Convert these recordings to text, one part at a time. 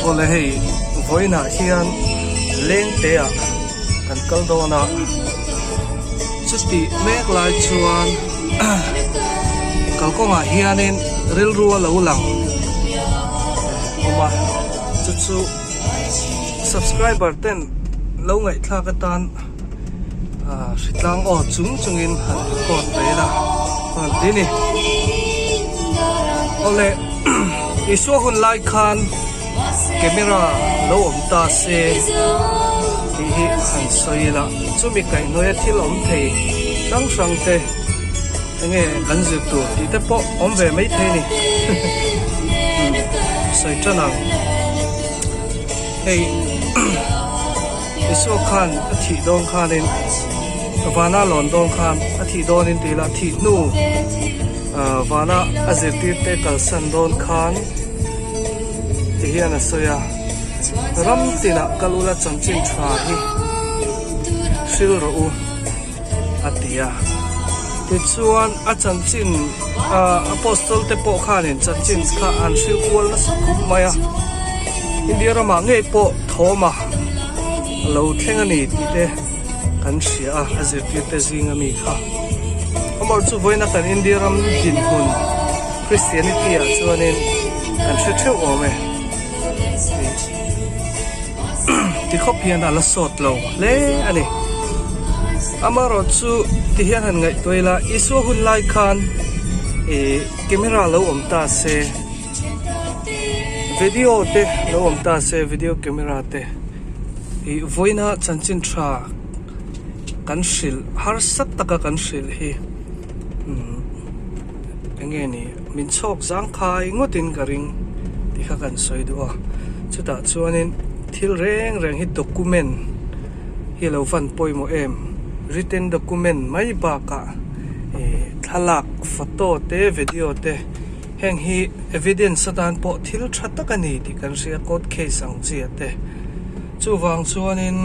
Awle hei vawiinah hian lengte ah kan kal dawn a chutih mek lai chuan kalkawngah hianin rilru a lo lang awm a chu chu subscriber ten lo ngaihthlak atan ah hritlang aw chung chungin han record mai ila chuan ti ni awle Isua hun lai khan camera lo awm ta se tih hi han sawi ila chumi kaihhnuaia thil awm thei hrang hrang te enge kan zir tur tih te pawh awm ve maithei a ni sawi tan ang hei. Isua khan a thih dawn khanin vana lawn dawn khan a thih dawnin tih lah thih hnu vana a zirtirte kalsan dawn khan ti hian a sawi a, ram tinah kal ula chanchin tha hi hril rawh u a ti a. Tichuan a chanchin Apostle te pawh khanin chanchin kha an hril kual nasa khawp mai a, India ramah ngei pawh thawma a lo thleng a ni tih te kan hria a, a zirtirte zinga mi kha. Amawr chu vawiina kan India ram dinhmun Christianity ah chuanin kan hre theuh awm e. Ti khawp hian a la sawt lo hle a ni. Amaherawhchu ti hian han ngaihtuah ila Isua hun lai khan ih camera lo awm ta se video te lo awm ta se video camera te ih vawiina chanchin tha kan hrilh harsa taka kan hrilh hi umm eng nge ni min chhawk zangkhai ngawtin ka ring tih kha kan sawi duh a chutah chuanin thil reng reng hi document hi a lo van pawimawh em written document mai bakah ih thlalak photo te video te heng hi evidence atan pawh thil tha tak a ni tih kan hria court case ang chi ah te chuvang chuanin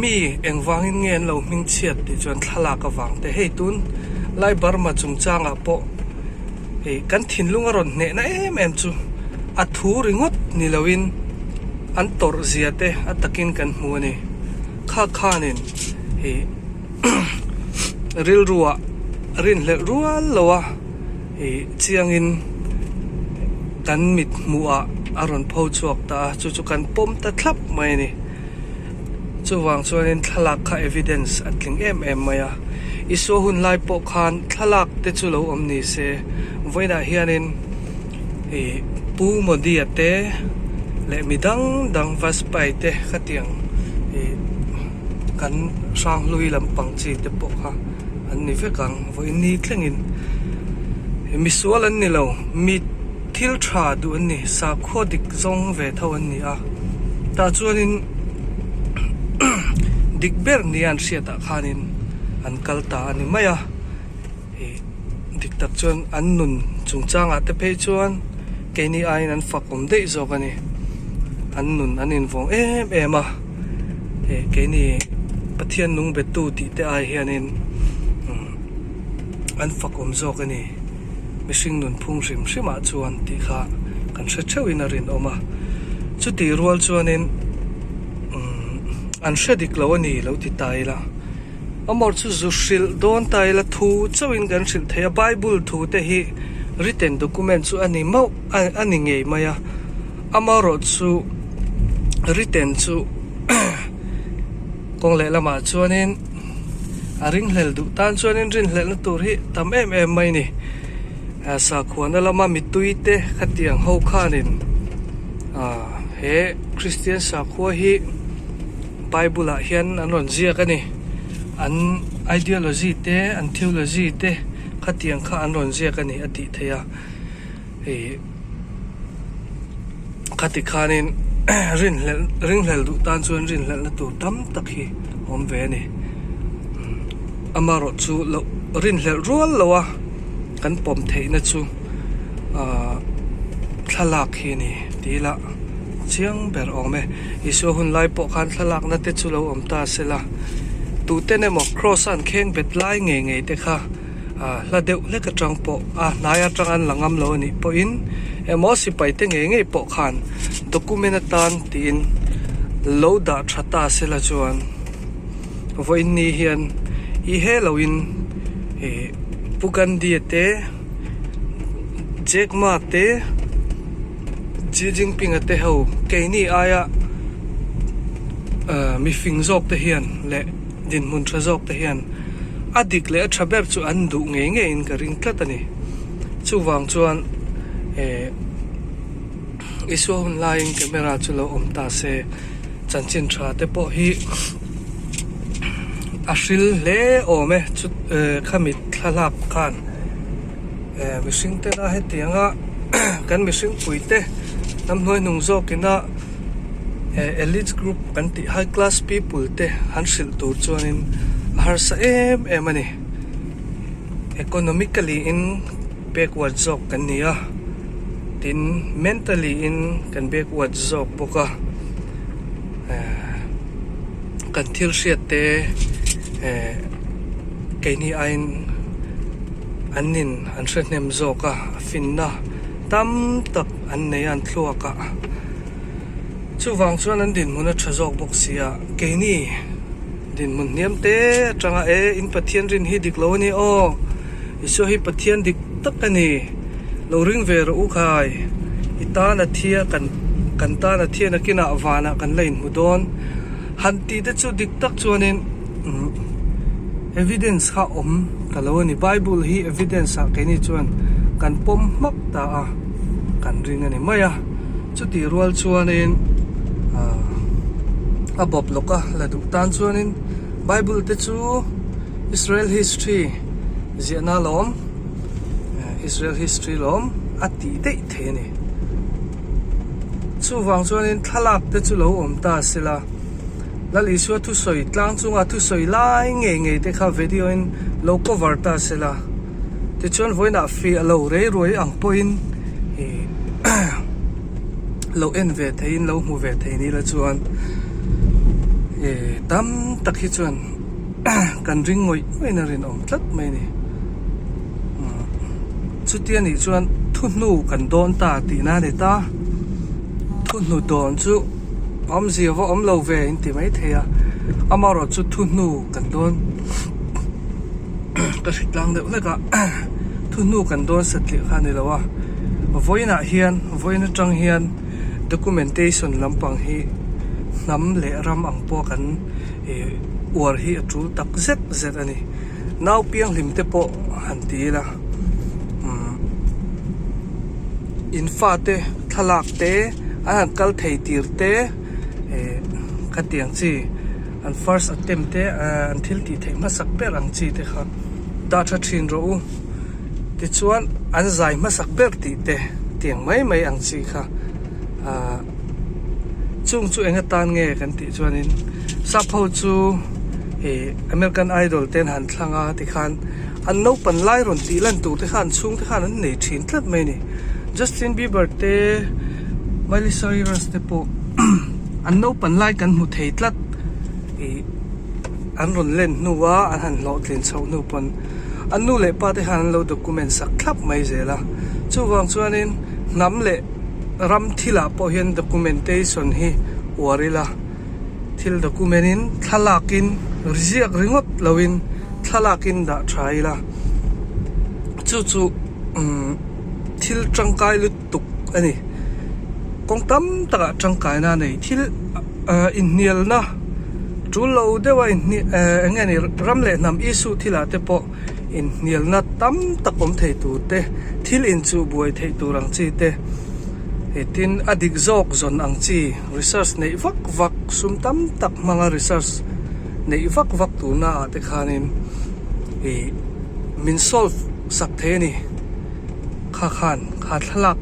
mi engvangin nge an lo hming chhiat tih chuan thlalak avang te hei tun lai Burma chungchangah pawh hei kan thinlung a rawn hnehna em em chu a thu ringawt ni loin an tawrh zia te a takin kan hmu a ni kha khanin hei rilruah rinhlelh rual lo a ih chiangin kan mit hmuhah a rawn pho chhuak ta a chu chu kan pawm ta thlap mai a ni. Chuvang chuanin thlalak kha evidence a tling em em mai a, Isua hun lai pawh khan thlalak te chu lo awm ni se, vawiinah hianin ih Pu Modi-a te leh mi dang dang Vajpayee te khatiang ih kan Hranghlui lampang chi te pawh kha an ni vek ang, vawiin ni thlengin misual an ni lo, mi. Thil tha duh an ni, sakhua dik zawng ve tho an ni a, tah chuanin dik ber nia an hriatah khanin an kal ta a ni mai a, ih dik tak chuan an nun chungchangah te phei chuan keini aiin an fak awm daih zawk a ni, an nun an invawng em em a, ih keini Pathian nung betu tih te ai hianin an fak awm zawk a ni. Mihring nun phung hrim hrimah chuan tih kha kan hre theuhin a rinawm a, chutih rual chuanin umm an hre dik lo a ni lo ti ta ila, amawr chu zu hrilh dawn ta ila thu chauhin kan hrilh thei a, Bible thu te hi written document chu a ni mauh a ni ngei mai a, amaherawh chu written chu kawng lehlamah chuanin. A ringhlel duh tan chuanin rinhlelhna tur hi tam em em mai ni. Sakhuana lama mitui te khatiang ho khanin ah he Kristian sakhua hi Bible ah hian an rawn ziak a ni. An ideology te an theology te khatiang kha an rawn ziak a ni a tih theih a. Hei khati khanin rinhlelh ringhlel duh tan chuan rinhlelhna tur tam tak hi a awm ve a ni amaherawh chu loh rinhlelh rual lo a kan pawm theihna chu ahh thlalak hi a ni tih ila chiang ber awm e Isua hun lai pawh khan thlalakna te chu lo awm ta se la tuten emaw cross a an kheng bet lai ngei ngei te kha. Hla deuh hlek atang pawh a hnai atang an la ngam lo a nih pawhin emaw sipai te ngei ngei pawh khan document atan tiin lo dah tha ta sela chuan vawiin ni hian i he loin ih Pu Gandhi a te Jack Ma te Xi Jinping a te ho keini aia ah mifing zawk te hian leh dinhmun tha zawk te hian a dik leh a tha ber chu an duh ngei ngeiin ka ring tlat a ni. Chuvang chuan eh Isua hun laiin camera chu lo awm ta se chanchin tha te pawh hi a hril hle awm e chu eh khami thlalak khan eh mihring tena hetianga kan mihring pui te ramhnuai hnung zawkina eh elite group kan tih high class people te han hrilh tur chuanin a harsa em em a ni economically in backward zawk kan ni a tin mentally in kan backward zawk bawk a eh kan thil hriat te eh keini aiin an nin an hre hnem zawk a a finna tam tak an nei a an thluak ah. Chuvang chuan an dinhmun a tha zawk bawk si a, keini dinhmun hniam te atanga e in Pathian rin hi dik lo a ni aw, Isua hi Pathian dik tak a ni, lo ring ve rawh u khai, i tan a thia kan kan tan a thia nakinah vanah kan la inhmu dawn han tih te chu dik tak chuanin evidence kha awm ta lo a ni, Bible hi evidence ah keini chuan kan pawm hmak ta a, kan ring a ni mai a. Chutih rual chuanin aah a bawp lawk a la duh tan chuanin Bible te chu Israel history ziahna lawm Israel history lawm a tih daih thei a ni. Chuvang chuanin thlalak te chu lo awm ta sela Lal Isua thusawi tlang chunga thusawi lai ngei ngei te kha video in lo cover ta sela. Tichuan vawiinah fiah lo rei ruai ang pawhin ih lo en ve theiin lo hmu ve thei ni la chuan ih tam tak hi chuan kan ring ngawih ngawih in a rinawm tlat mai a ni. Chutia nih chuan thuhnu kan dawn ta tihna a ni ta. Thuhnu dawn chu awmzia va awm lo ve in ti maithei a, amaherawhchu thuhnu kan dawn. Ka hre tlang deuh hlek a, thu hnu kan dawn satliah kha a ni lo a, vawiinah hian vawiin atang hian documentation lampang hi hnam leh ram ang pawh kan ih uar hi a tul tak zet zet a ni. Nau pianghlim te pawh han ti ila umm in fate thlalak te an han kal thei tir te ih khatiang chi. An first attempt te an thil tih theih hmasak ber ang chi te kha dah tha thin rawh u. Tichuan an zai hmasak ber tih te tiang mai mai ang chi kha ahh chung chu eng atan nge kan tih chuanin sap ho chu ih American Idol te an han thlang a tikhan an naupan lai rawn tih lan tur te khan an chhung te khan an nei thin tlat mai a ni. Justin Bieber te Miley Cyrus te pawh An naupan lai kan hmu thei tlat ih an rawn len hnu a an han hlawhtlin chhoh hnu pawn an nu leh pa te khan an lo document sak thlap mai zel a chuvang chuanin hnam leh ram thilah pawh hian documentation hi uar ila thil document in thlalak in ziak ringawt loin thlalak in dah tha ila chu chu umm thil tangkai lutuk. tuk a ni. Kawng tam takah tangkaina a nei. Thil ah inhnialna tul lo deuha inhni eh eng nge ni ram leh hnam issue thilah te pawh inhnialna tam tak awm thei tur te thil inchuh buai theih tur ang chi te eh tin a dik zawk zawn ang chi research neih vak vak sum tam tak hmanga research neih vak vak turna ah te khanin ih min solve sak thei a ni. Kha khan kha thlalak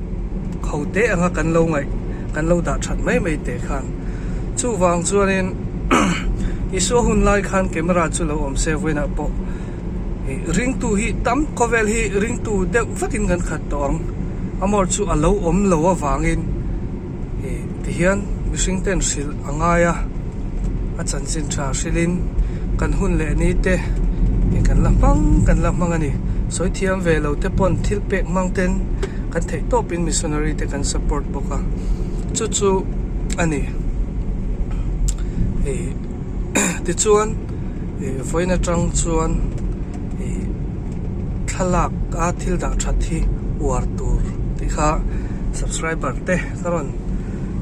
ho te anga kan lo ngaih kan lo dah that mai mai teh khan chuvang chuanin Isua hun lai khan camera chu lo awm se vawiinah pawh ih ringtu hi tam khawvel hi ringtu deuh vekin kan khat tawh ang amawr chu a lo awm lo avangin ih tihian mihring ten hrilh a ngai a a chanchin tha hrilhin kan hun leh ni te ih kan la hmang kan la hmang a ni. Sawi thiam ve lo te pawn thil pek hmang ten kan theih tawpin missionary te kan support bawk a, chu chu a ni. Ih tichuan ih vawiin atang chuan ih thlalak a thil dah that hi uar tur tih kha subscriber te ka rawn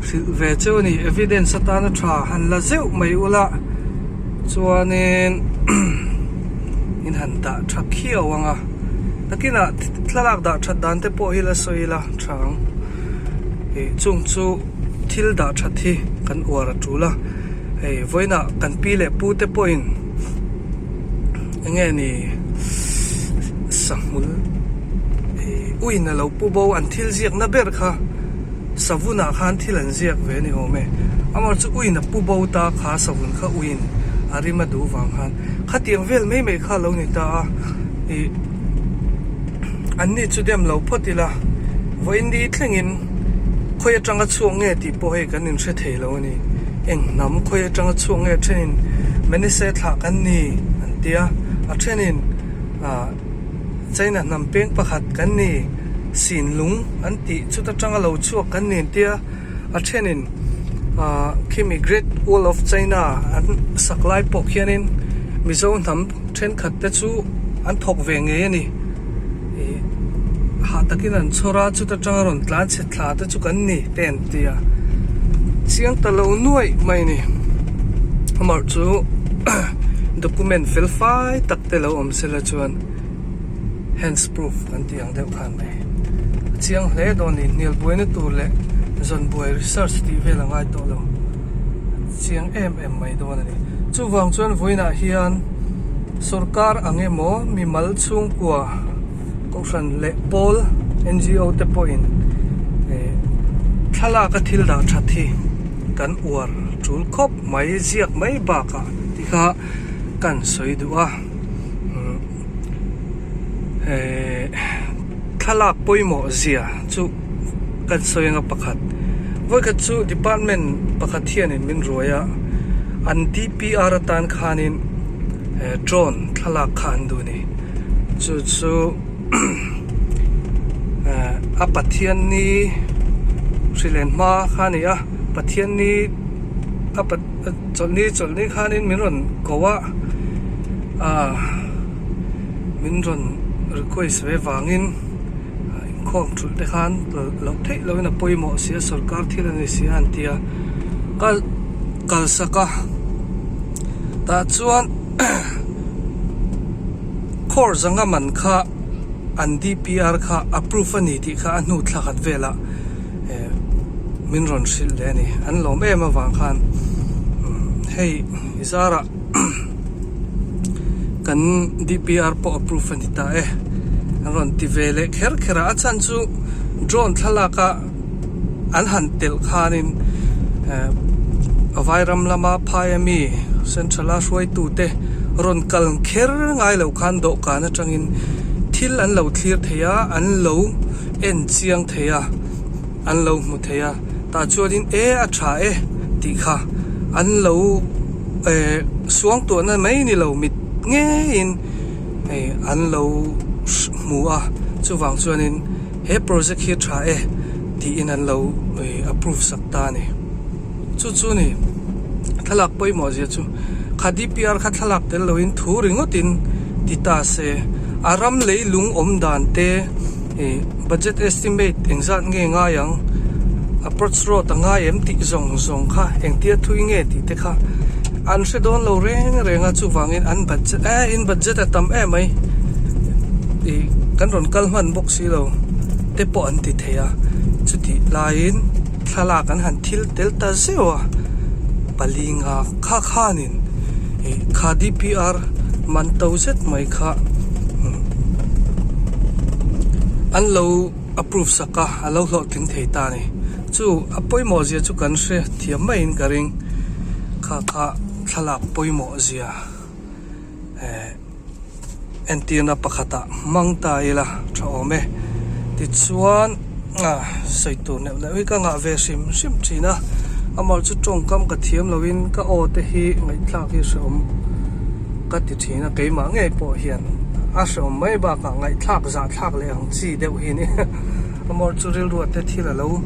hrilh ve cheu a ni. Evidence atana tha han la zeuh mai ula chuanin in han dah tha khiau ang a, nakinah thlalak dah that dan te pawh hi la sawi ila tha ang. Ih chung chu thil dah that hi kan uar a tul a, hei vawiinah kan pi leh pu te pawhin eng nge ni sahmul ih uiin a lo pu bo an thil ziakna ber kha savunah khan thil an ziak ve a ni awm e, amaherawhchu uiin a pu bo ta kha savun kha uiin a rim a duh vang khan khatiang vel mai mai kha a lo ni ta a ih an ni chu dem lo phawt ila vawiin ni thlengin khawi atanga chhuak nge tih pawh hei kan inhre thei lo a ni eng hnam khawi atanga chhuak nge thenin Menise thlah kan ni an ti a a thenin ah China hnam peng pakhat kan ni sin lung an tih chuta tanga lo chhuak kan ni an ti a a thenin ah khimi Great Wall of China an sak lai pawh khianin Mizo hnam thenkhat te chu an thawk ve ngei a ni ih hah takin an chhawr a chuta tanga rawn tlan chhe thla te chu kan ni te an ti a chiang ta lo nuaih mai a ni amah chu document fel fai tak te lo awm sela chuan hands proof kan tih ang deuh khan mai a chiang hle dawn a ni hnial buaina tur leh zawn buai research tih vel a ngai tawh lo chiang em em mai dawn a ni chuvang chuan vawiinah hian sorkar ang emaw mimal chhungkua kohhran leh pawl N_G_O te pawhin eh thlalak a thil dah that hi kan uar tul khawp mai ziak mai bakah ti kha kan sawi duh a umm eh thlalak pawimawh zia chu kan sawi anga pakhat vawikhat chu department pakhat hianin min ruai a an D_P_R atan khanin eh drone thlalak kha an duh a ni chu chu eh a Pathianni hrilh en hma kha a ni a Pathianni a chawlhni chawlhni khanin min rawn ko a ah min rawn request ve vangin inkhawm thulh te khan loh theih lohin a pawimawh si a sorkar thil a ni si a an ti a kal kalsak a tah chuan Course anga man kha an D_P_R kha approve a ni tih kha a hnu thla khat velah eh min rawn hrilh leh a ni an lawm em avang khan hei i zarah kan D_P_R pawh approve a ni ta e an rawn ti ve leh kher kher a a chhan chu drone thlalak a an han telh khanin eh vairam lama phai ami central a hruaitu te rawn kal kher ngai loh khan dawhkan atangin thil an lo thlir thei a an lo en chiang thei a an lo hmu thei a tah chuanin e a tha e tih kha an lo eh suangtuahna mai ni lo mit ngeiin hei an lo hmu a chuvang chuanin he project hi tha e tiin an lo approve sak ta a ni chu chu ni thlalak pawimawh zia chu kha D_P_R kha thlalak tel loin thu ringawtin ti ta se a ram leilung awm dan te ih budget estimate engzat nge ngai ang approach road a ngai em tih zawng zawng kha engtia thui nge tih te kha an hre dawn lo reng reng a chuvangin an budget eh in budget a tam em mai ih kan rawn kal hman bawk si lo te pawh an ti thei a chutih laiin thlalak an han thil tel ta zeuh a pali nga kha khanin ih kha D_P_R man to zet mai kha an lo approve sak a a lo hlawhtling thei ta a ni chu a pawimawh zia chu kan hre thiam maiin ka ring kha kha thlalak pawimawh zia eh entirna pakhatah hmang ta ila tha awm e tichuan ah sawi tur neuh neuh hi ka ngah ve hrim hrim thin a amah chu tawngkam ka thiam loin ka aw te hi ngaihthlak hi hrehawm ka ti thin a keimah ngei pawh hian. A hreawm mai bakah ngaihthlak zahthlak leh ang chi deuh hi a ni. Amawr chu rilru te thil a lo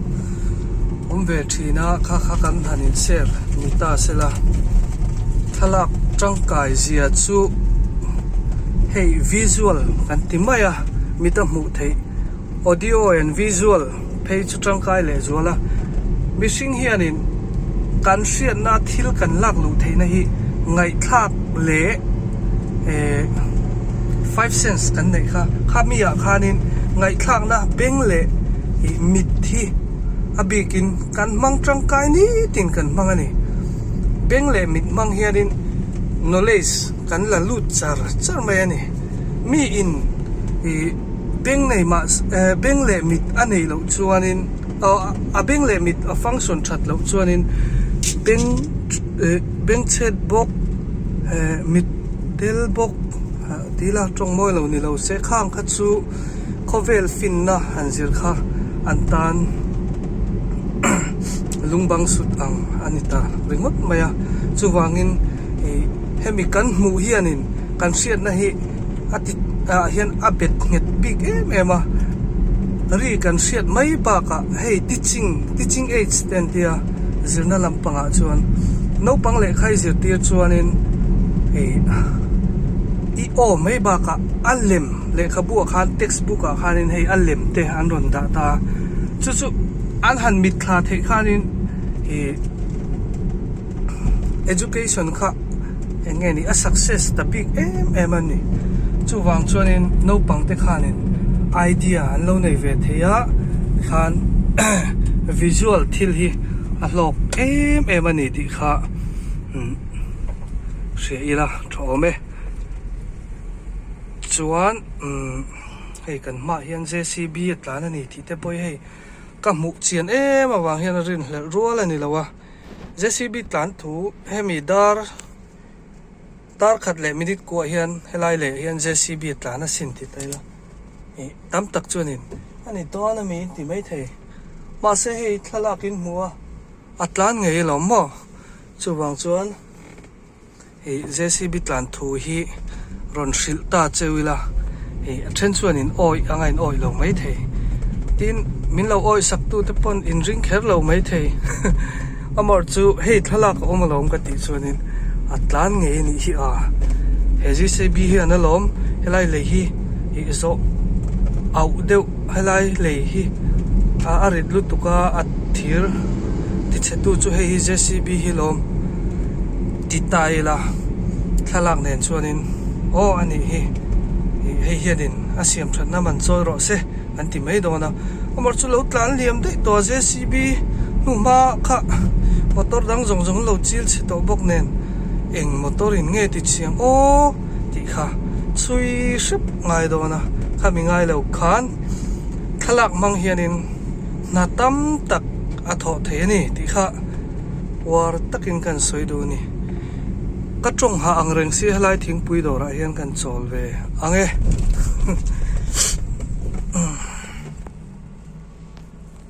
awm ve thin a, kha kha kan han in share ni ta sela. Thlalak tangkai zia chu hei visual kan ti mai a, mit a hmuh theih audio and visual phei chu tangkai leh zual a. Mihring hianin kan hriatna thil kan lak luh theihna hi ngaihthlak leh eh five sense kan neih kha kha mi ah khanin ngaihthlakna beng leh ih mit hi a bikin kan hmang tangkai nitin kan hmang a ni. Beng leh mit hmang hianin knowledge kan la lut char char mai a ni. Mi in ih beng nei mah eh beng leh mit a neih loh chuanin aw a beng leh mit a function that loh chuanin beng eh beng chhet bawk eh mit tel bawk tih la tawng mawi lo ni lo se khang kha chu khawvel finna han zir kha an tan lungbang sut ang a ni ta ringawt mai a chuvangin ih hemi kan hmuh hianin kan hriatna hi a ti ah hian a bet nghet bik em em a ri kan hriat mai bakah hei teaching teaching aids te an tia zirna lampangah chuan naupang lehkha i zirtir chuanin ih i aw mai bakah a lem lehkhabu ah khan text book ah khanin hei a lem te an rawn dah ta a chu chu an han mitthla theih khanin ih education kha eng nge ni a success ta bik em em a ni chuvang chuanin naupang te khanin idea an lo nei ve thei a tikhan visual thil hi a hlawk em em a ni tih kha umm hria ila tha awm e chuan umm hei kan hmaah hian J C B a tlan a ni tih te pawh hi hei ka hmuh chian em avang hian a rinhlelh rual a ni lo a. J C B tlan thu hemi dar dar khat leh minute kuah hian helai leh hian J C B a tlan a sin tih ta ila ih tam tak chuanin a ni dawn a mi in ti maithei mahse hei thlalak in hmu a a tlan ngei alawm maw chuvang chuan. Ih J C B tlan thu hi rawn hrilh ta cheu ila ih a then chuan in awih anga in awih lo maithei tin min lo awih sak tu te pawn in ring kher lo maithei amawr chu hei thlalak a awm alawm ka tih chuanin a tlan ngei anih hi a he J C B hian alawm helai lei hi ih zawh auh deuh helai lei hi a rit lutuk a a thir tichhe tu chu hei hi J C B hi lawm. Ti ta ila thlalak nen chuanin aw a nih hi ih hei hianin a siam thatna man chawi rawh se an ti mai dawn a amawr chu lo tlan liam daih tawh a J C B hnuhma kha motor dang zawng zawng an lo chil chhe tawh bawk nen eng motor in nge ti chhiang aw tih kha chhui hrep ngai dawn a khami ngai lo khan thlalak hmang hianin hna tam tak a thawh thei a ni tih kha. Uar takin kan sawi duh a ni. Ka tawng hah ang reng si helai thingpui dawrah hian kan chawl ve ang e.